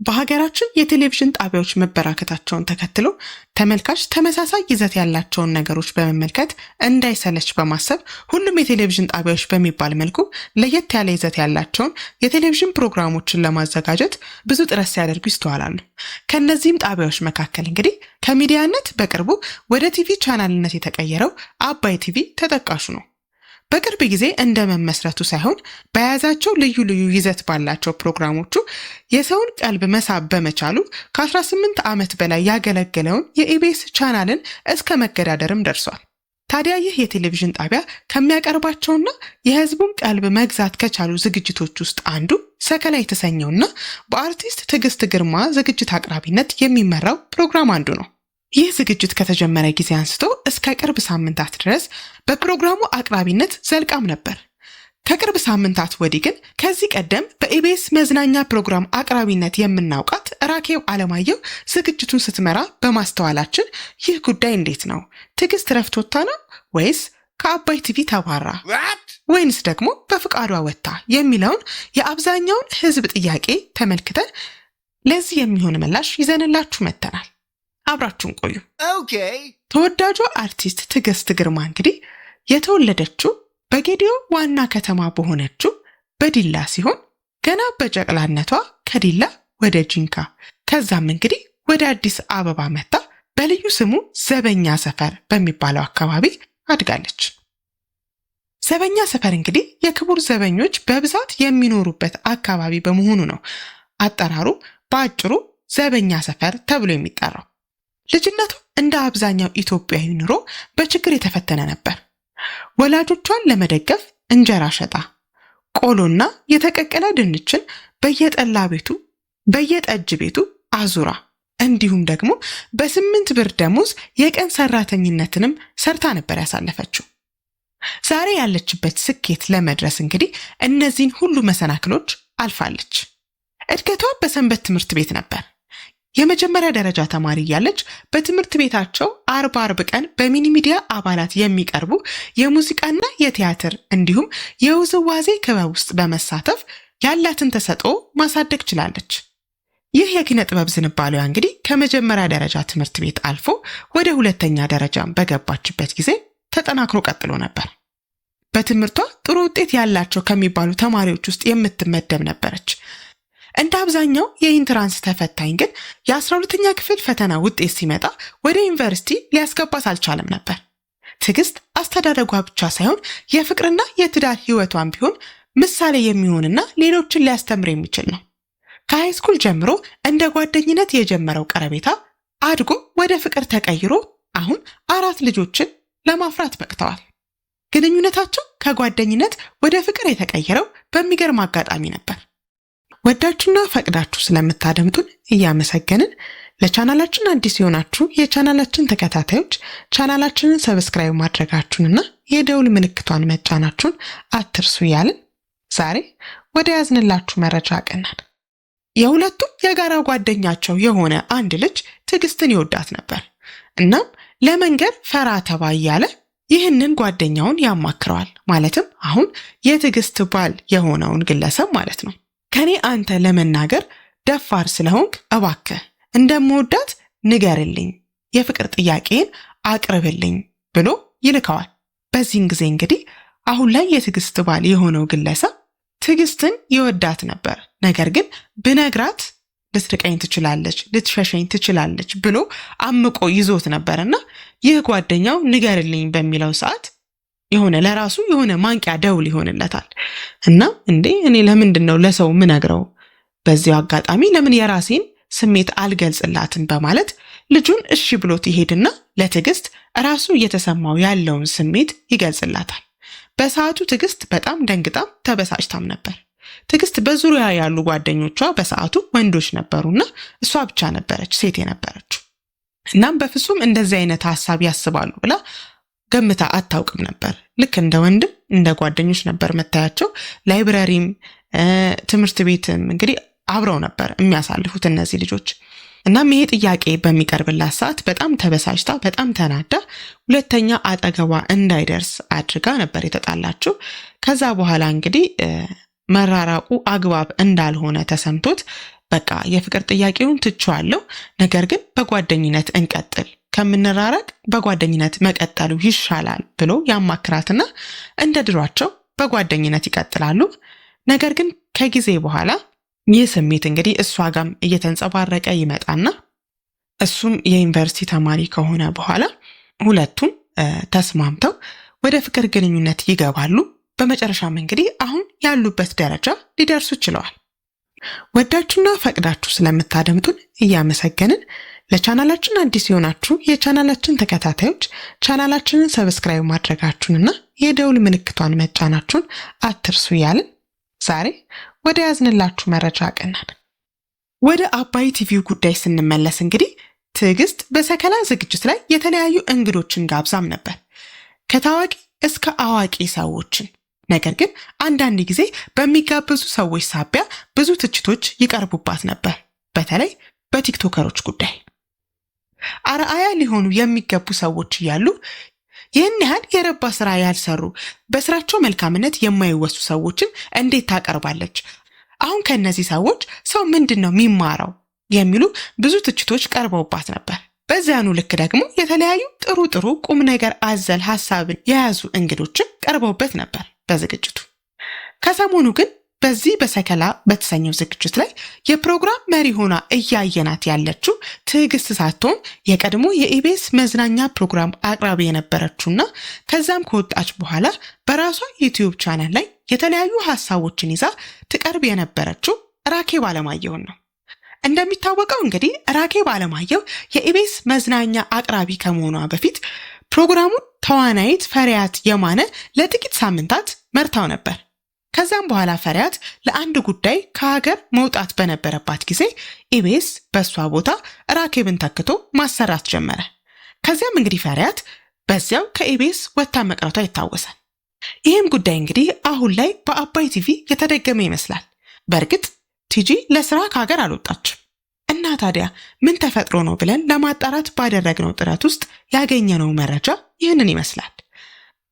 በሀገራችን የቴሌቪዥን ጣቢያዎች መበራከታቸውን ተከትሎ ተመልካች ተመሳሳይ ይዘት ያላቸውን ነገሮች በመመልከት እንዳይሰለች በማሰብ ሁሉም የቴሌቪዥን ጣቢያዎች በሚባል መልኩ ለየት ያለ ይዘት ያላቸውን የቴሌቪዥን ፕሮግራሞችን ለማዘጋጀት ብዙ ጥረት ሲያደርጉ ይስተዋላሉ። ከእነዚህም ጣቢያዎች መካከል እንግዲህ ከሚዲያነት በቅርቡ ወደ ቲቪ ቻናልነት የተቀየረው አባይ ቲቪ ተጠቃሹ ነው። በቅርብ ጊዜ እንደ መመስረቱ ሳይሆን በያዛቸው ልዩ ልዩ ይዘት ባላቸው ፕሮግራሞቹ የሰውን ቀልብ መሳብ በመቻሉ ከ18 ዓመት በላይ ያገለገለውን የኢቢኤስ ቻናልን እስከ መገዳደርም ደርሷል። ታዲያ ይህ የቴሌቪዥን ጣቢያ ከሚያቀርባቸውና የሕዝቡን ቀልብ መግዛት ከቻሉ ዝግጅቶች ውስጥ አንዱ ሰከላ የተሰኘውና በአርቲስት ትዕግስት ግርማ ዝግጅት አቅራቢነት የሚመራው ፕሮግራም አንዱ ነው። ይህ ዝግጅት ከተጀመረ ጊዜ አንስቶ እስከ ቅርብ ሳምንታት ድረስ በፕሮግራሙ አቅራቢነት ዘልቃም ነበር። ከቅርብ ሳምንታት ወዲህ ግን ከዚህ ቀደም በኢቢኤስ መዝናኛ ፕሮግራም አቅራቢነት የምናውቃት ራኬብ አለማየሁ ዝግጅቱን ስትመራ በማስተዋላችን ይህ ጉዳይ እንዴት ነው? ትዕግስት ረፍት ወጥታ ነው ወይስ ከአባይ ቲቪ ተባራ ወይንስ ደግሞ በፍቃዷ ወጥታ የሚለውን የአብዛኛውን ሕዝብ ጥያቄ ተመልክተን ለዚህ የሚሆን ምላሽ ይዘንላችሁ መጥተናል። አብራችሁን ቆዩ። ተወዳጇ አርቲስት ትዕግስት ግርማ እንግዲህ የተወለደችው በጌዲዮ ዋና ከተማ በሆነችው በዲላ ሲሆን ገና በጨቅላነቷ ከዲላ ወደ ጂንካ ከዛም እንግዲህ ወደ አዲስ አበባ መታ በልዩ ስሙ ዘበኛ ሰፈር በሚባለው አካባቢ አድጋለች። ዘበኛ ሰፈር እንግዲህ የክቡር ዘበኞች በብዛት የሚኖሩበት አካባቢ በመሆኑ ነው አጠራሩ በአጭሩ ዘበኛ ሰፈር ተብሎ የሚጠራው። ልጅነቱ እንደ አብዛኛው ኢትዮጵያዊ ኑሮ በችግር የተፈተነ ነበር። ወላጆቿን ለመደገፍ እንጀራ ሸጣ፣ ቆሎና የተቀቀለ ድንችን በየጠላ ቤቱ በየጠጅ ቤቱ አዙራ እንዲሁም ደግሞ በ8 ብር ደሞዝ የቀን ሰራተኝነትንም ሰርታ ነበር ያሳለፈችው። ዛሬ ያለችበት ስኬት ለመድረስ እንግዲህ እነዚህን ሁሉ መሰናክሎች አልፋለች። እድገቷ በሰንበት ትምህርት ቤት ነበር። የመጀመሪያ ደረጃ ተማሪ እያለች በትምህርት ቤታቸው አርብ አርብ ቀን በሚኒ ሚዲያ አባላት የሚቀርቡ የሙዚቃና የቲያትር እንዲሁም የውዝዋዜ ክበብ ውስጥ በመሳተፍ ያላትን ተሰጥኦ ማሳደግ ችላለች። ይህ የኪነ ጥበብ ዝንባሌዋ እንግዲህ ከመጀመሪያ ደረጃ ትምህርት ቤት አልፎ ወደ ሁለተኛ ደረጃም በገባችበት ጊዜ ተጠናክሮ ቀጥሎ ነበር። በትምህርቷ ጥሩ ውጤት ያላቸው ከሚባሉ ተማሪዎች ውስጥ የምትመደብ ነበረች። እንደ አብዛኛው የ entrance ተፈታኝ ግን የ12ኛ ክፍል ፈተና ውጤት ሲመጣ ወደ ዩኒቨርሲቲ ሊያስገባት አልቻለም ነበር። ትዕግስት አስተዳደጓ ብቻ ሳይሆን የፍቅርና የትዳር ሕይወቷን ቢሆን ምሳሌ የሚሆንና ሌሎችን ሊያስተምር የሚችል ነው። ከ high school ጀምሮ እንደ ጓደኝነት የጀመረው ቀረቤታ አድጎ ወደ ፍቅር ተቀይሮ አሁን 4 ልጆችን ለማፍራት በቅተዋል። ግንኙነታቸው ከጓደኝነት ወደ ፍቅር የተቀየረው በሚገርም አጋጣሚ ነበር። ወዳችሁና ፈቅዳችሁ ስለምታደምጡን እያመሰገንን ለቻናላችን አዲስ የሆናችሁ የቻናላችን ተከታታዮች ቻናላችንን subscribe ማድረጋችሁንና የደውል ምልክቷን መጫናችሁን አትርሱ እያልን ዛሬ ወደ ያዝንላችሁ መረጃ አቀናን። የሁለቱም የጋራ ጓደኛቸው የሆነ አንድ ልጅ ትዕግስትን ይወዳት ነበር። እናም ለመንገር ፈራ ተባ እያለ ይህንን ጓደኛውን ያማክረዋል። ማለትም አሁን የትዕግስት ባል የሆነውን ግለሰብ ማለት ነው። ከኔ አንተ ለመናገር ደፋር ስለሆንክ እባክህ እንደምወዳት ንገርልኝ፣ የፍቅር ጥያቄን አቅርብልኝ ብሎ ይልከዋል። በዚህን ጊዜ እንግዲህ አሁን ላይ የትዕግስት ባል የሆነው ግለሰብ ትዕግስትን ይወዳት ነበር። ነገር ግን ብነግራት ልትርቀኝ ትችላለች፣ ልትሸሸኝ ትችላለች ብሎ አምቆ ይዞት ነበርና ይህ ጓደኛው ንገርልኝ በሚለው ሰዓት የሆነ ለራሱ የሆነ ማንቂያ ደውል ይሆንለታል። እና እንዴ እኔ ለምንድን ነው ለሰው ምነግረው? በዚያው አጋጣሚ ለምን የራሴን ስሜት አልገልጽላትም በማለት ልጁን እሺ ብሎት ይሄድና ለትዕግስት ራሱ እየተሰማው ያለውን ስሜት ይገልጽላታል። በሰዓቱ ትዕግስት በጣም ደንግጣም ተበሳጭታም ነበር። ትዕግስት በዙሪያ ያሉ ጓደኞቿ በሰዓቱ ወንዶች ነበሩና እሷ ብቻ ነበረች ሴት የነበረችው። እናም በፍጹም እንደዚህ አይነት ሀሳብ ያስባሉ ብላ ገምታ አታውቅም ነበር። ልክ እንደ ወንድም እንደ ጓደኞች ነበር መታያቸው። ላይብረሪም ትምህርት ቤትም እንግዲህ አብረው ነበር የሚያሳልፉት እነዚህ ልጆች። እናም ይሄ ጥያቄ በሚቀርብላት ሰዓት በጣም ተበሳጭታ በጣም ተናዳ ሁለተኛ አጠገቧ እንዳይደርስ አድርጋ ነበር የተጣላችው። ከዛ በኋላ እንግዲህ መራራቁ አግባብ እንዳልሆነ ተሰምቶት በቃ የፍቅር ጥያቄውን ትቼዋለሁ፣ ነገር ግን በጓደኝነት እንቀጥል፣ ከምንራረቅ በጓደኝነት መቀጠሉ ይሻላል ብሎ ያማክራትና እንደ ድሯቸው በጓደኝነት ይቀጥላሉ። ነገር ግን ከጊዜ በኋላ ይህ ስሜት እንግዲህ እሷ ጋም እየተንጸባረቀ ይመጣና እሱም የዩኒቨርሲቲ ተማሪ ከሆነ በኋላ ሁለቱም ተስማምተው ወደ ፍቅር ግንኙነት ይገባሉ። በመጨረሻም እንግዲህ አሁን ያሉበት ደረጃ ሊደርሱ ችለዋል። ወዳችሁና ፈቅዳችሁ ስለምታደምጡን እያመሰገንን ለቻናላችን አዲስ የሆናችሁ የቻናላችን ተከታታዮች ቻናላችንን subscribe ማድረጋችሁንና የደውል ምልክቷን መጫናችሁን አትርሱ እያልን ዛሬ ወደ ያዝንላችሁ መረጃ አቀናን። ወደ አባይ ቲቪው ጉዳይ ስንመለስ እንግዲህ ትዕግስት በሰከላ ዝግጅት ላይ የተለያዩ እንግዶችን ጋብዛም ነበር፣ ከታዋቂ እስከ አዋቂ ሰዎችን። ነገር ግን አንዳንድ ጊዜ በሚጋበዙ ሰዎች ሳቢያ ብዙ ትችቶች ይቀርቡባት ነበር፣ በተለይ በቲክቶከሮች ጉዳይ። አርአያ ሊሆኑ የሚገቡ ሰዎች እያሉ ይህን ያህል የረባ ስራ ያልሰሩ፣ በስራቸው መልካምነት የማይወሱ ሰዎችን እንዴት ታቀርባለች? አሁን ከእነዚህ ሰዎች ሰው ምንድን ነው የሚማረው? የሚሉ ብዙ ትችቶች ቀርበውባት ነበር። በዚያኑ ልክ ደግሞ የተለያዩ ጥሩ ጥሩ ቁም ነገር አዘል ሀሳብን የያዙ እንግዶችም ቀርበውበት ነበር በዝግጅቱ። ከሰሞኑ ግን በዚህ በሰከላ በተሰኘው ዝግጅት ላይ የፕሮግራም መሪ ሆና እያየናት ያለችው ትዕግስት ሳትሆን የቀድሞ የኢቢኤስ መዝናኛ ፕሮግራም አቅራቢ የነበረችውና ከዛም ከወጣች በኋላ በራሷ ዩቲዩብ ቻናል ላይ የተለያዩ ሀሳቦችን ይዛ ትቀርብ የነበረችው ራኬብ አለማየሁን ነው። እንደሚታወቀው እንግዲህ ራኬብ አለማየሁ የኢቢኤስ መዝናኛ አቅራቢ ከመሆኗ በፊት ፕሮግራሙን ተዋናይት ፈሪያት የማነ ለጥቂት ሳምንታት መርታው ነበር። ከዛም በኋላ ፈሪያት ለአንድ ጉዳይ ከሀገር መውጣት በነበረባት ጊዜ ኢቢኤስ በእሷ ቦታ ራኬብን ተክቶ ማሰራት ጀመረ። ከዚያም እንግዲህ ፈሪያት በዚያው ከኢቢኤስ ወጥታ መቅረቷ ይታወሳል። ይህም ጉዳይ እንግዲህ አሁን ላይ በአባይ ቲቪ የተደገመ ይመስላል። በእርግጥ ቲጂ ለስራ ከሀገር አልወጣችም እና ታዲያ ምን ተፈጥሮ ነው ብለን ለማጣራት ባደረግነው ጥረት ውስጥ ያገኘነው መረጃ ይህንን ይመስላል።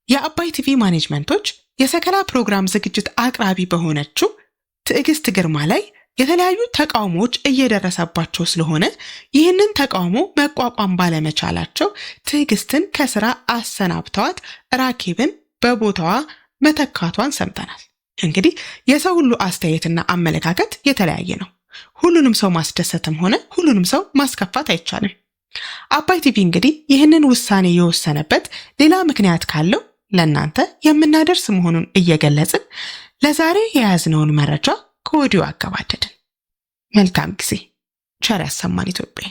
የአባይ ቲቪ ማኔጅመንቶች የሰከላ ፕሮግራም ዝግጅት አቅራቢ በሆነችው ትዕግስት ግርማ ላይ የተለያዩ ተቃውሞዎች እየደረሰባቸው ስለሆነ ይህንን ተቃውሞ መቋቋም ባለመቻላቸው ትዕግስትን ከስራ አሰናብተዋት ራኬብን በቦታዋ መተካቷን ሰምተናል። እንግዲህ የሰው ሁሉ አስተያየትና አመለካከት የተለያየ ነው። ሁሉንም ሰው ማስደሰትም ሆነ ሁሉንም ሰው ማስከፋት አይቻልም። አባይ ቲቪ እንግዲህ ይህንን ውሳኔ የወሰነበት ሌላ ምክንያት ካለው ለእናንተ የምናደርስ መሆኑን እየገለጽን ለዛሬ የያዝነውን መረጃ ከወዲሁ አገባደድን። መልካም ጊዜ። ቸር ያሰማን ኢትዮጵያ።